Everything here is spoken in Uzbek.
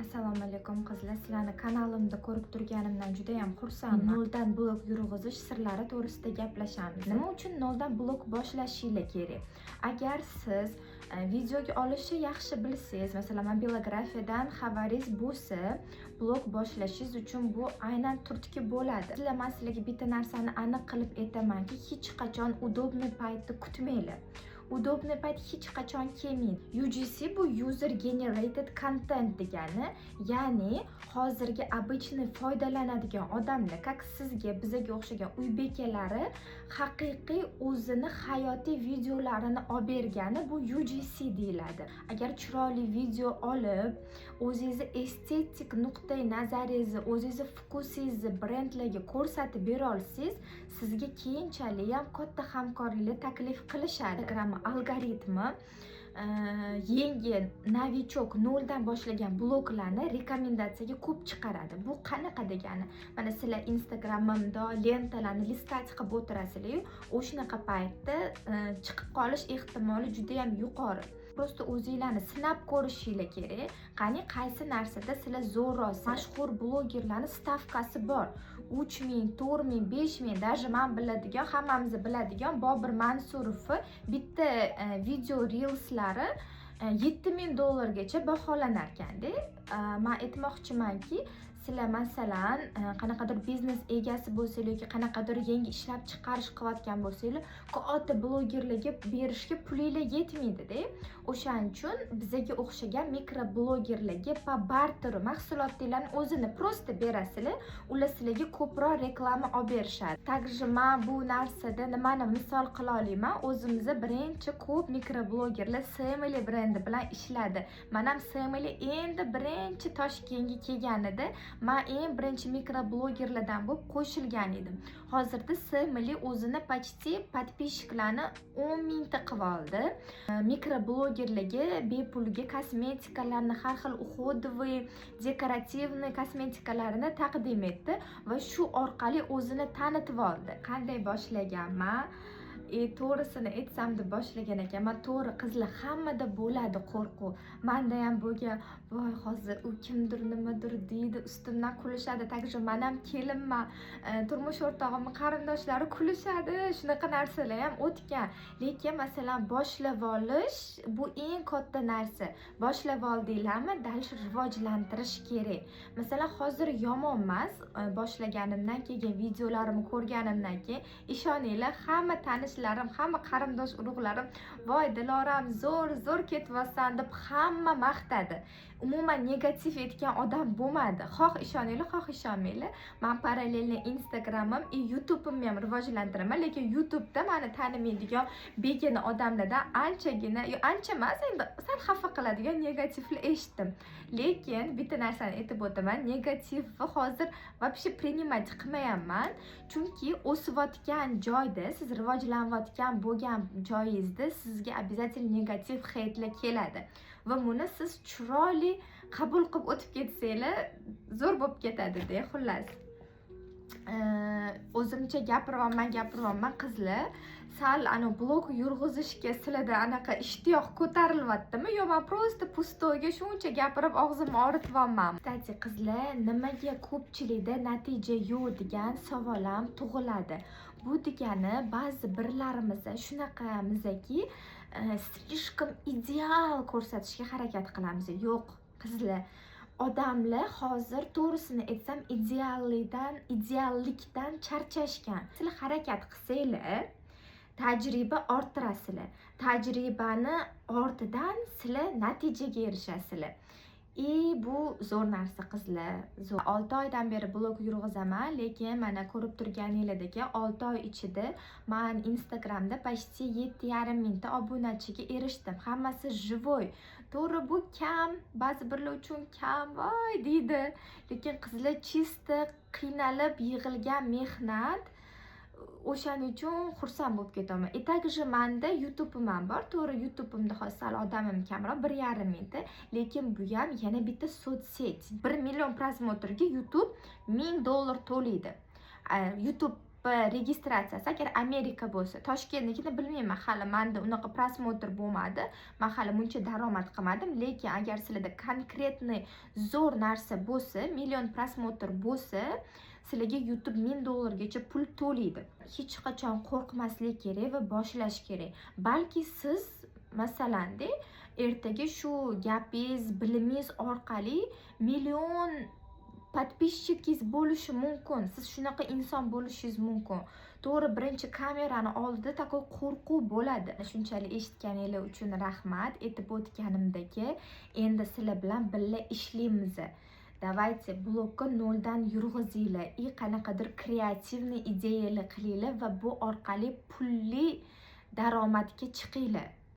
Assalomu alaykum, qizlar! Sizlarni kanalimda ko'rib turganimdan judayam xursandman. Noldan blog yurg'izish sirlari to'g'risida gaplashamiz. Nima uchun noldan blog boshlashinglar kerak? Agar siz videoga olishni yaxshi bilsangiz, masalan, mobilografiyadan xabaringiz bo'lsa, blog boshlashingiz uchun bu aynan turtki bo'ladi. Sizlar, man sizlarga bitta narsani aniq qilib aytamanki, hech qachon удобный paytni kutmanglar. Удобный payt hech qachon kelmaydi. UGC bu user generated content degani, ya'ni hozirgi обычный foydalanadigan odamlar, как sizga, bizaga o'xshagan uy bekalari haqiqiy o'zini hayotiy videolarini olib bergani, bu UGC deyiladi. Agar chiroyli video olib, o'zingizni estetik nuqtai nazaringizni, o'zingizni вкус ingizni brendlarga ko'rsatib bera olsangiz, sizga keyinchalik ham katta hamkorliklar taklif qilishadi. Instagram algoritmi yangi, новичок, noldan boshlagan bloglarni rekomendatsiyaga ko'p chiqaradi. Bu qanaqa degani? Mana sizlar Instagramimda lentalarni листать qilib o'tirasizlar-yu, o'shanaqa paytda chiqib qolish ehtimoli judayam yuqori. Просто o'zinglarni sinab ko'rishinglar kerak. Qani, qaysi narsada sizlar zo'rroqsiz? Mashhur blogerlarni stavkasi bor. 3000, 4000, 5000, даже man biladigan, hammamiz biladigan Bobur Mansurovni bitta video reelslari 7000 dollargacha baholanar ekanda. Man aytmoqchimanki, sizlar, masalan, qanaqadir biznes egasi bo'lsanglar yoki qanaqadir yangi ishlab chiqarish qilayotgan bo'lsanglar, katta blogerlarga berishga pulinglar yetmaydida. O'shaning uchun bizaga o'xshagan mikroblogerlarga по бартеру mahsulotinglarni o'zini просто berasizlar, ular sizlarga ko'proq reklama olib berishadi. Также man bu narsada nimani misol qila olaman? O'zimizda birinchi ko'p mikroblogerlar Semily brendi bilan ishladi. Man ham Semily endi birinchi Toshkentga kelganida man eng birinchi mikroblogerlardan bo'lib qo'shilgan edim. Hozirda Semily o'zini почти подписчик larni 10 mingta qilib oldi. Mikroblogerlarga bepulga kosmetikalarni, har xil уходовый, декоративный kosmetikalarini taqdim etdi va shu orqali o'zini tanitib oldi. Qanday boshlaganman? To'g'risini aytsam deb boshlagan ekanman. To'g'ri, qizlar, hammada bo'ladi qo'rquv. Manda ham bo'lgan. Voy, hozir u kimdir nimadir deydi, ustimdan kulishadi. Также man ham kelinman, turmush o'rtog'imni qarindoshlari kulishadi. Shunaqa narsalar ham o'tgan. Lekin, masalan, boshlab olish bu eng katta narsa. Boshlab oldinglarmi, дальше rivojlantirish kerak. Masalan, hozir yomon emas, boshlaganimdan keyin, videolarimni ko'rganimdan keyin, ishoninglar, hamma tanishlarim, hamma qarindosh urug'larim "Voy, Diloram, zo'r, zo'r ketyapsan", deb hamma maqtadi. Umuman negativ aytgan odam bo'lmadi. Xoh ishoninglar, xoh ishonmanglar. Man параллельно Instagramim и YouTube'imni ham rivojlantiraman, lekin YouTube'da mani tanimaydigan begona odamlardan anchagina, yo ancha emas, endi sal xafa qiladigan negativlar eshitdim. Lekin bitta narsani aytib o'taman, negativni hozir вообще принимать qilmayapman. Chunki o'sayotgan joyda, siz rivojlanayotgan bo'lgan joyingizda sizga обязательно negativ heytlar keladi. Va buni siz chiroyli qabul qilib o'tib ketsanglar, zo'r bo'lib ketadi-da, xullas. O'zimcha gapiryapman, gapiryapman, qizlar. Sal ana blog yurg'izishga sizlarda anaqa ishtiyoq ko'tarilyaptimi yo man просто пустой ga shuncha gapirib og'zimni og'rityapmanmi? Кстати, qizlar, nimaga ko'pchilikda natija yo'q degan savol ham tug'iladi. Bu degani ba'zi birlarimiz shunaqamizki, слишком ideal ko'rsatishga harakat qilamiz. Yo'q, qizlar, odamlar hozir, to'g'risini aytsam, ideallikdan charchashgan. Sizlar harakat qilsanglar, tajriba orttirasizlar. Tajribani ortidan sizlar natijaga erishasizlar. И bu zo'r narsa, qizlar. Zo'r. 6 oydan beri blog yurg'izaman, lekin mana ko'rib turganinglardek, 6 oy ichida man Instagramda почти 7,5 mingta obunachiga erishdim. Hammasi живой. To'g'ri, bu kam, ba'zi birlar uchun kam, voy deydi. Lekin, qizlar, чисто qiynalib yig'ilgan mehnat, o'shaning uchun xursand bo'lib ketaman. И также manda YouTube'im ham bor. To'g'ri, YouTube'imda hozir sal odamim kamroq, 1,5 mingta, lekin bu ham yana bitta соцсеть. 1 million просмотр ga YouTube 1000 dollar to'laydi. YouTube Registratsiyasi agar Amerika bo'lsa, Toshkentnikini bilmayman hali, manda unaqa просмотр bo'lmadi, man hali buncha daromad qilmadim. Lekin agar sizlarda конкретный zo'r narsa bo'lsa, million просмотр bo'lsa, sizlarga YouTube 1000 dollargacha pul to'laydi. Hech qachon qo'rqmaslik kerak va boshlash kerak. Balki siz, masalanda, ertaga shu gapingiz, bilimingiz orqali million подписчик ingiz bo'lishi mumkin, siz shunaqa inson bo'lishingiz mumkin. To'g'ri, birinchi kamerani oldida такой qo'rquv bo'ladi. Shunchalik eshitganinglar uchun rahmat. Aytib o'tganimdek, endi sizlar bilan birga ishlaymiz. Давайте, blogga noldan yurg'izinglar и qanaqadir креативный ideyalar qilinglar va bu orqali pulli daromadga chiqinglar.